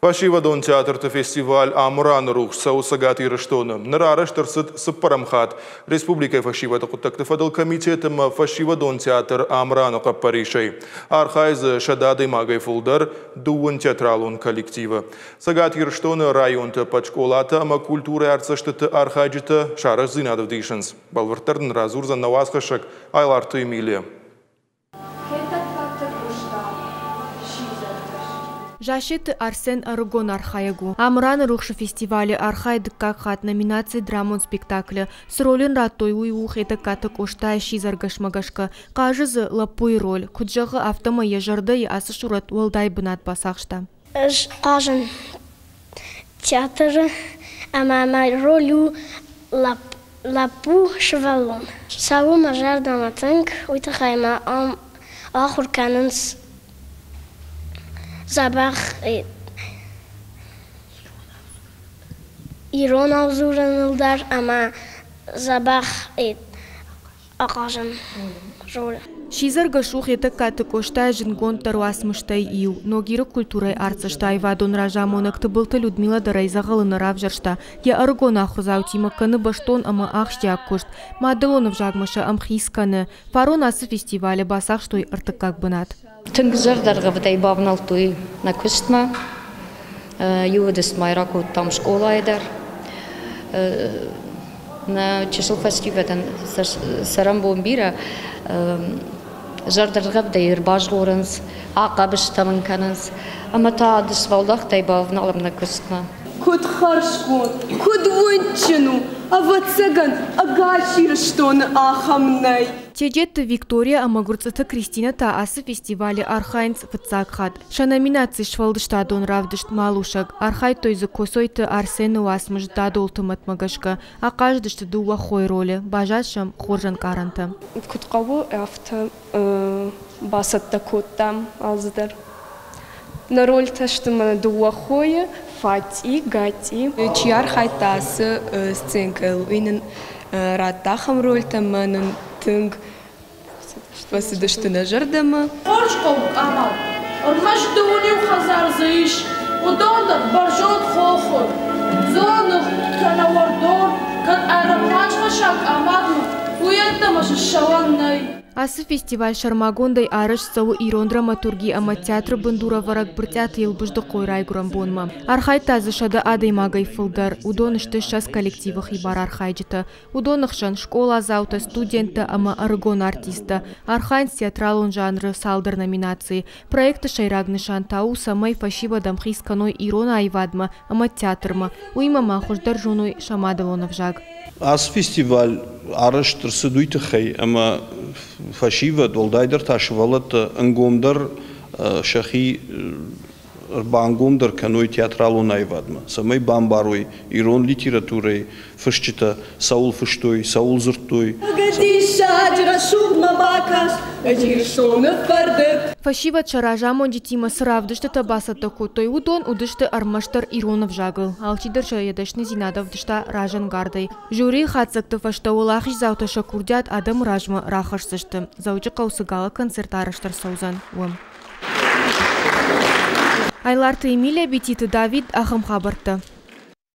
Фӕсивӕдон театрты фестиваль «Амыраны рухс» цӕуы Цӕгат Ирыстоны. Ныр арӕзт ӕрцыд цыппӕрӕм хатт. Республикӕйы фӕсивӕды хъуыддӕгты фӕдыл комитет ӕмӕ фӕсивӕдон театр «Амыраны» хъӕппӕрисӕй. Архайы дзы 100 адӕймагӕй фылдӕр, дыууын театралон коллективы. Цӕгат Ирыстоны районты ӕппӕт скъолатӕ ӕмӕ культурӕйы артдзӕстыты архайджытӕ сӕ арӕзтдзинад ӕвдисынц. Бӕлвырддӕр нын радзурдзӕн нӕ уацхӕссӕг Айларты Эмилия. Хетӕгкаты Къоста сидзӕргӕс. Зассеты Арсен ӕрыгон архайӕг у. Амыраны рухсы фестивалы архайы дыккаг хатт номинаци «Драмон спектакль». Цы роль ын радтой, уый у Хетӕгкаты Къостайы сидзӕргӕсмӕ гӕсгӕ. Хъазы дзы лӕппуйы роль. Куыд зӕгъы, афтӕмӕй йӕ зӕрдӕйы ацы сурӕт уӕлдай бынат бацахста. Ӕз хъазын театры ӕмӕ мӕ роль у лӕппу сывӕллон. Цӕуы мӕ зӕрдӕмӕ тынг, уый тыххӕй мӕ ам ахуыр кӕнынц дзӕбӕх иронау дзурыныл дӕр ӕмӕ дзӕбӕх ахъазын роль. Сидзӕргӕс у Хетӕгкаты Къостайы зындгонддӕр уацмыстӕй иу. Ногиры культурӕйы артдзӕсты аивадон разамонӕг Тыбылты Людмила дӕр ӕй дзӕгъӕлы нӕ равзӕрста. Йӕ ӕрыгон ахуырдзаутимӕ кӕны бӕстон ӕмӕ ахсджиаг куыст. Мадӕлон ӕвзагмӕ сӕ ӕмхиц кӕны. Фарон ацы фестивалы бацахстой ӕртыккаг бынат. Тынг зӕрдӕргъӕвдӕй бавнӕлдтой нӕ куыстмӕ. Иу мӕй ракодтам скъолайы дӕр. Нӕ чысыл фӕсивӕдӕн цӕрӕнбон бирӕ зӕрдӕргъӕвдӕй ӕрбазгъорынц, ахъӕбыстӕ мын кӕнынц ӕмӕ та дысвӕлдӕхтӕй бавналӕм нӕ куыстмӕ. Куыд хӕрзгонд, куыд уындджын у, ӕвӕццӕгӕн, ӕгас Ирыстоны ахӕм нӕй. Теджетты Виктория ӕмӕ Гуырцъыты Кристинӕ та ацы фестивалы архайынц фыццаг хатт. Сӕ номинаци сфӕлдыстадон равдыст «Малусӕг». Архайдтой дзы Коцойты Арсены уацмыс «Дадолты мӕтмӕ» гӕсгӕ. Ахъазыдысты дыууӕ хойы ролы, баззад сӕм хорз ӕнкъарӕнтӕ. Куыд хъӕуы, афтӕ бацӕттӕ кодтам алцыдӕр. Нӕ рольтӕ сты мӕнӕ дыууӕ хойы, Фатъи, Гатъи. Чи архайдта ацы сценкӕйыл, уый нын радта ахӕм рольтӕ ӕмӕ нын тынг фӕцыдысты нӕ зӕрдӕмӕ. Хорз хъӕу Къамау. Ӕрмӕст дыууын иу хӕдзар дзы ис. Уыдон дӕр бӕрзонд хохы. Дзоныгъ кӕнӕ уӕрдон, кӕд аэропланхӕссӕг амад у, уый ӕддӕмӕ ссӕуӕн нӕй. Ацы фестиваль сӕрмагондӕй арӕзт цӕуы ирон драматурги ӕмӕ театры бындурӕвӕрӕг Брытъиаты Елбыздыхъойы райгуырӕн бонмӕ. Архайдта дзы 100 адӕймагӕй фылдӕр. Уыдон сты 20 коллективы хибар архайджытӕ. Уыдоны хсӕн скъоладзаутӕ, студенттӕ ӕмӕ ӕрыгон артисттӕ. Архайынц театралон жанры цалдӕр номинацийы. Проекты сӕйраг нысан та у, цӕмӕй фӕсивӕд ӕмхиц кӕной ирон аивадмӕ ӕмӕ театрмӕ. Уыимӕ ма хуыздӕр зоной сӕ мадӕлон ӕвзаг. Ацы фестиваль арӕзт ӕрцыд уый тыххӕй, ӕмӕ фӕсивӕд, уӕлдайдӕр та сывӕллӕттӕ ӕнгомдӕр сӕхи ӕрбангомдӕр кӕной театралон аивадмӕ, цӕмӕй бамбарой ирон литературӕйы фысджытӕ цӕуыл фыстой, цӕуыл дзырдтой. Диссаджы рӕсугъдмӕ бакаст Ирыстоны фӕрдыг. Фӕсивӕд сӕ разамонджытимӕ цы равдыстытӕ бацӕттӕ кодтой, уыдон уыдысты ӕрмӕстдӕр ирон ӕвзагыл. Алчидӕр сӕ йӕ дӕсныдзинад ӕвдыста разӕнгардӕй. Жюрийы хатдзӕгты фӕстӕ уӕлахиздзаутӕ сӕ курдиат адӕмы размӕ рахӕсдзысты. Дзӕуджыхъӕуы цы гала-концерт арӕзт ӕрцӕудзӕн, уым. Айларты Эмилия, Бититы Давид, ахӕм хабӕрттӕ.